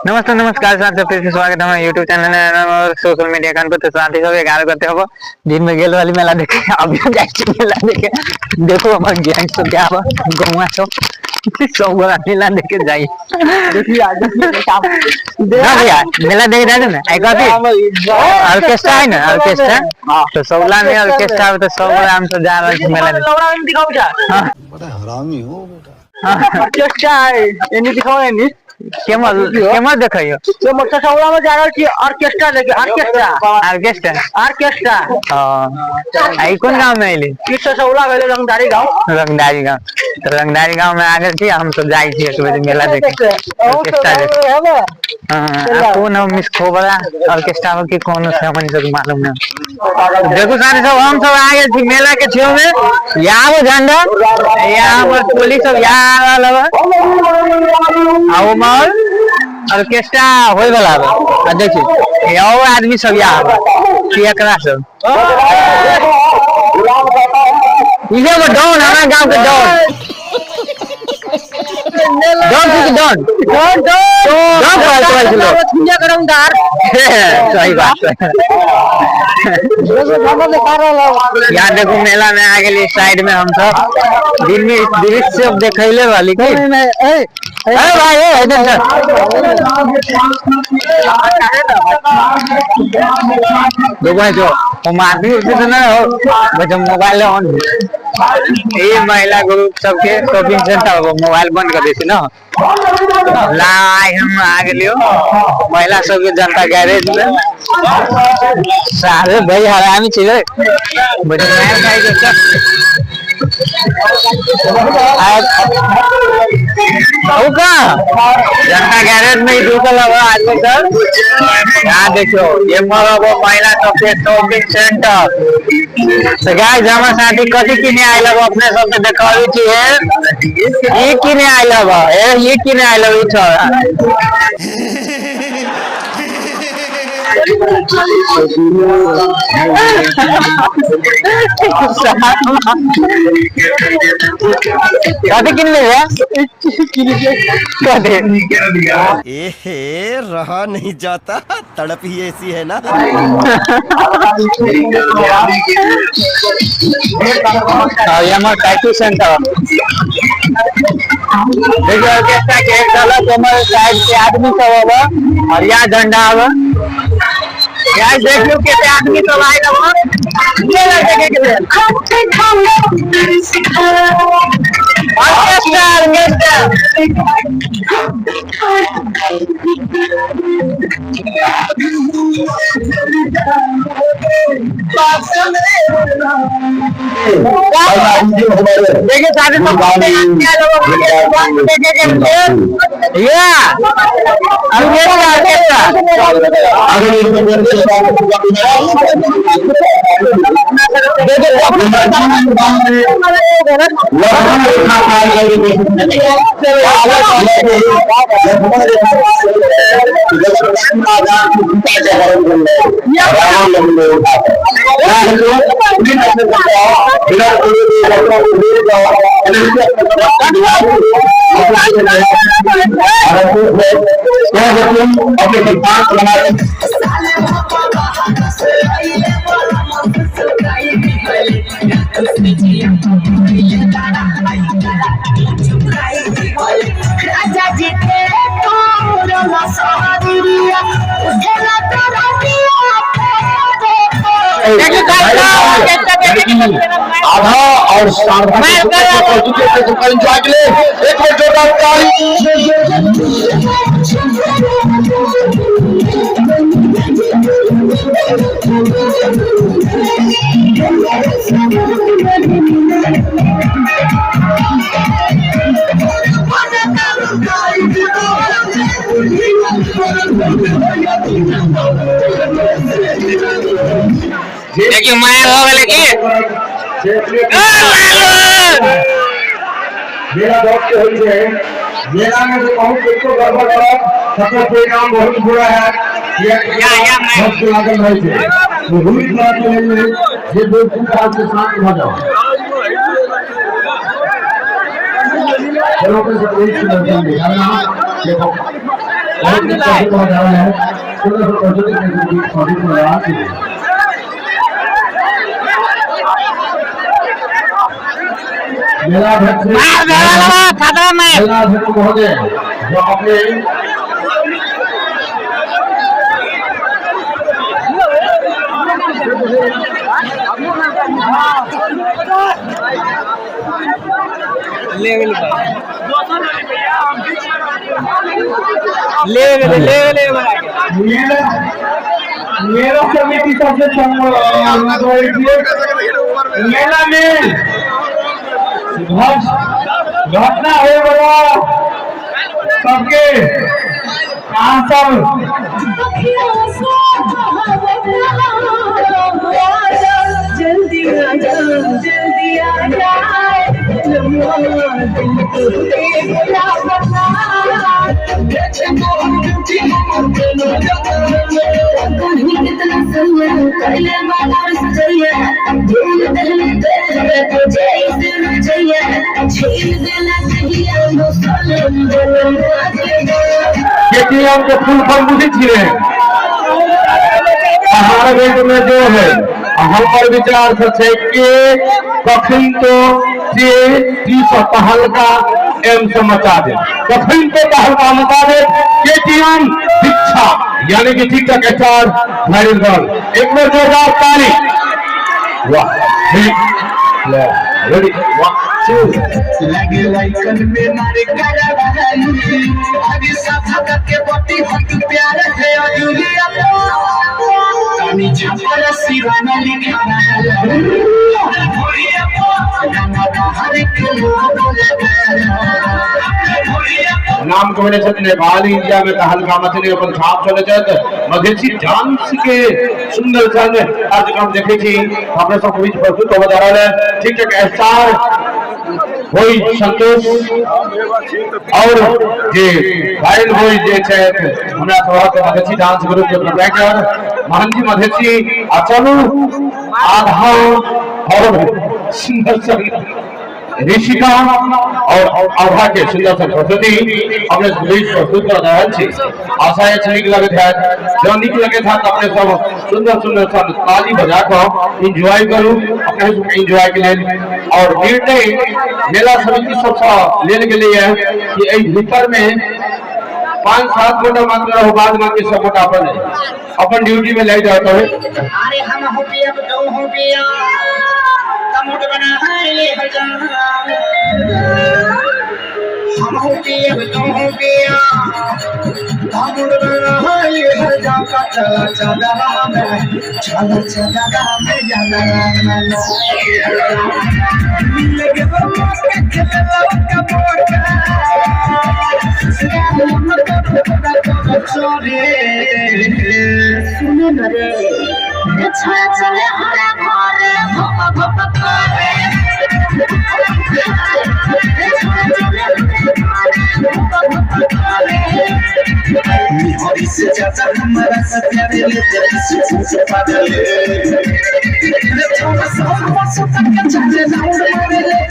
नमस्ते नमस्कार साथ फिर से स्वागत है हमारे यूट्यूब चैनल और सोशल मीडिया अकाउंट पर। तो साथी सब 11 गते हबो दिन में गेल वाली मेला देखे, अभी जाय छी मेला देखे। देखो हमर गैंग सब क्या हबो, गौवा सब सब गोरा मेला देखे जाई। ना भैया मेला देखे जाए ना, एक अथी ऑर्केस्ट्रा है ना, ऑर्केस्ट्रा तो सौला में ऑर्केस्ट्रा है, तो सब गोरा हम सब जा रहल छी मेला देखे। हाँ। बड़ा हरामी हो बेटा। ऑर्केस्ट्रा है एनी दिखाओ एनी। केमर केमर देखैयो? सौला में जा रहल छी ऑर्केस्ट्रा देखे, ऑर्केस्ट्रा। ऑर्केस्ट्रा। ऑर्केस्ट्रा। हाँ, आ ई कोन गांव में अइली? ई ससौला भेलै, रंगदारी गांव। रंगदारी गांव। तो रंगदारी गांव में आ गेल छी, हम सब जाइ छी एक बजे मेला देखे, ऑर्केस्ट्रा देखे। हाँ, आ कोन हम मिस खोबरा ऑर्केस्ट्रा में की कौन से हमन सब मालूम ना। देखो सारे सब हम सब आ गेल छी मेला के छियो में। यहाँ वो झंडा, यहाँ हमर टोली सब यहाँ आ रहल हवे। आ वो माहौल ऑर्केस्ट्रा होय वाला हवे। आ देखिए यहाँ आदमी सब यहाँ हवे कि एकरा सब इहे वो डॉन, हमारे गांव के डॉन डॉन ठीक, डॉन डॉन डॉन कहल कहल छलो। रंगदार। सही बात है। यहाँ देखो मेला में आ गेली साइड में हम सब। दिन में दृश्य देखैले वाली की। अरे भाई, ए इधर चल। देखो जो हम आदमी उसे तो ना हो बस मोबाइल ऑन। ये महिला ग्रुप सबके शॉपिंग सेंटर मोबाइल बंद कर दे छै ना। ला आइ हम आ गेलियो महिला सबके जनता गैरेज में। सारे भाई हरामी छी रे। बड़ी मार खाइ के चल। का जनता गैरेज में ही ढुकल हवा आदमी सब। यहाँ देखियो ये मर वो महिला सबके शॉपिंग सेंटर। तो गाइस हमर साथी कथी किने आइल हबो अपने सबके देखाबै छी। ई किने आइल हबो, ए ई किने आइल हबो ई छोरा। कथी किनले रे? कथी? एहे, रहा नहीं जाता, तड़प ही ऐसी है ना। हाँ, ये हमर टैटू सेंटर। देखियो ऑर्केस्ट्रा के एक झलक। हमर साइड के आदमी सब हबो और यहाँ झंडा हबो। यहाँ देखियो केते आदमी सब आइल हबो मेला देखे के लेल। Orchestra orchestra. देखिए साथी सब कितने आदमी आइल हबो देखे के लेल। या ऑर्केस्ट्रा ऑर्केस्ट्रा। राजा जी के तोरला सहरिया उठेला तोरा दिया। देखिए ऑर्केस्ट्रा देखे के लेल। आधा और एंजॉय के लिए एक बार जोरदार ताली। देखियो माया हो गेलै की ओ लालू। मेला दौड़ के होइ छै, मेला में जे कहूँ ककरो गड़बड़ करत तकर परिणाम बहुत बुरा है। या, या, भक्त लागल रहै छै तो हुई तरह के लेल जे बेवकूफ है से शांत भऽ जाओ। चलो अपने सब एक सुंदर देखो। बहुत ही प्रस्तुत होने जा रहा है। सुंदर सुंदर प्रस्तुति के बीच सभी को मेला अध्यक्ष, मेला अध्यक्ष महोदय जो अपने मेला मेला समिति सबसे मेला में घटना हो वाला सबके कहाँ सब। जल्दी आजा, जल्दी आजा, दिल तुझे बुलावता। कहीं कितना सैया पहले बाजार सजैया, धूल दहल तेरे तुझे इसे नचैया, छीन देला कहिया मुसलम बलम। केटीएम के फुल फॉर्म बुझै छियै? पहाड़ बेट में जो है, हमर विचार से छै कि कखन तो जे टी से तहलका, एम से मचा दे, कखन तो तहलका मचा दे। केटीएम दीक्षा यानी कि टिकटॉक स्टार वायरल गर्ल। एक बार जोरदार ताली। वाह, ठीक, रेडी, वन टू। लगे लाइकन में मारे करवाई, अभी साथा के बटी हक प्यार है अजूलिया, तनी छपर सिवाना लिखा हर एक लोग लगा। नाम कहने छथिन नेपाल इंडिया में तहलका मचने अपन छाप चले छथि। मधेसी डांस के सुंदर सन कार्यक्रम देखे छी, अपने सब बीच प्रस्तुत होबे जा रहल है ठीक ठाक स्टार होई संतोष और जे वायरल होई जे छथि हमरा सभक मधेसी डांस ग्रुप के प्रोपराइटर मोहन जी मधेसी। आ चलू, आधा और सुंदर सन ऋषिका और आभा के सुंदर सन प्रस्तुति अपने बीच प्रस्तुत कर रहल छी। आशा अछि नीक लगैत हैत। जँ नीक लगैत हैत, अपने सब सुंदर सुंदर सन ताली बजा कऽ एंजॉय करू अपने सब एंजॉय के लेल। और निर्णय मेला समिति सबसँ लेल गेलैए कि एहि भीतर में 5-7 गोटा मात्र रहू, बाद बाकी सब गोटा अपन अपन ड्यूटी में लागि जाओ। तবে अरे हम हो पिया तो हो पिया तमुड बना है ले हजान, हम हो पिया तो हो पिया तमुड बना है ले हजान का चला चला में चला चला में जाना मिल के बम्मा के खेला का मोटा चोरे। सुनो न रे, छाया चले हरे भरे भप भप करे, छाया चले हरे भरे भप भप करे। हरी से चाचा हमारा सत्यारे ले तेरे से से पागल रे छोड़ा सब बस तक चले राउंड मारे ले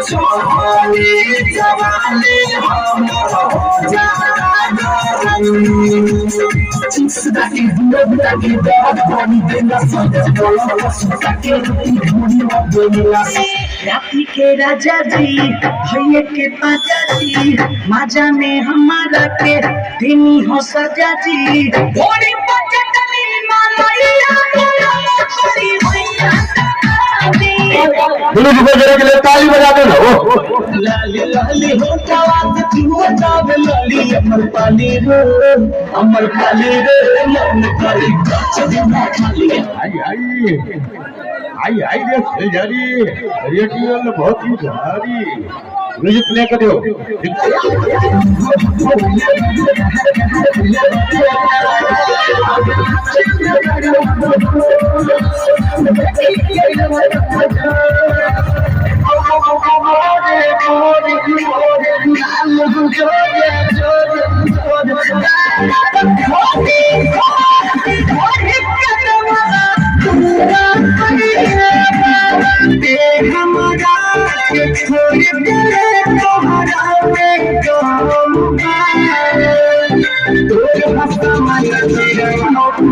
सोनी जवानी हम हो जा। चिप्स दाके दूर दाके दर्द पानी देना सके रोटी घूरी देना। राती के राजा जी भैया के पाजा जी, माजा में हमारा के देनी हो सजा जी, घोड़ी पचटली मालैया करी भैया। दुनू जुगल के लिए ताली बजा दो ना ओ। लाली लाली होठवा से चुअता लाली, अमर पाली रे, अमर पाली रे, मन करी काच दिना खाली। आई आई आई आई रे फुलझड़ी, रेडियो में बहुत ही भारी म्यूजिक प्ले कर दियो।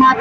तो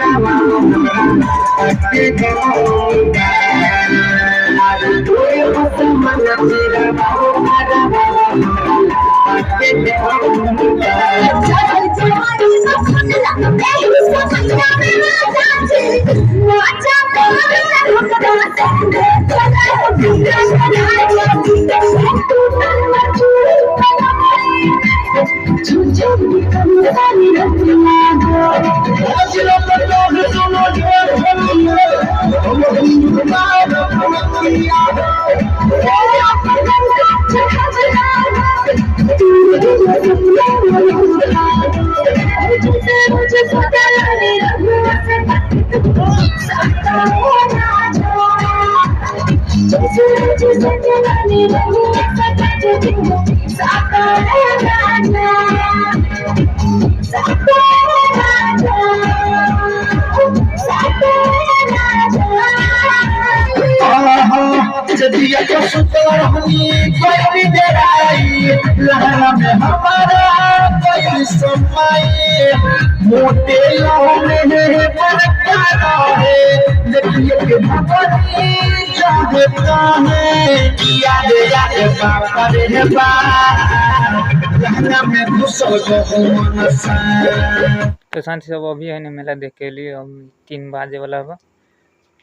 साथी सब अभी है ना मेला देख के एलियै। अब 3 बाजे वाला बा,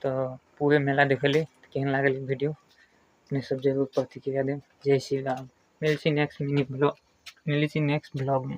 तो पूरे मेला देखेली। केहन लागल वीडियो अपने सब जरूर प्रतिक्रिया देम। जय श्री राम। मिल छी नेक्स्ट मिनी ब्लॉग, मिल छी नेक्स्ट ब्लॉग में।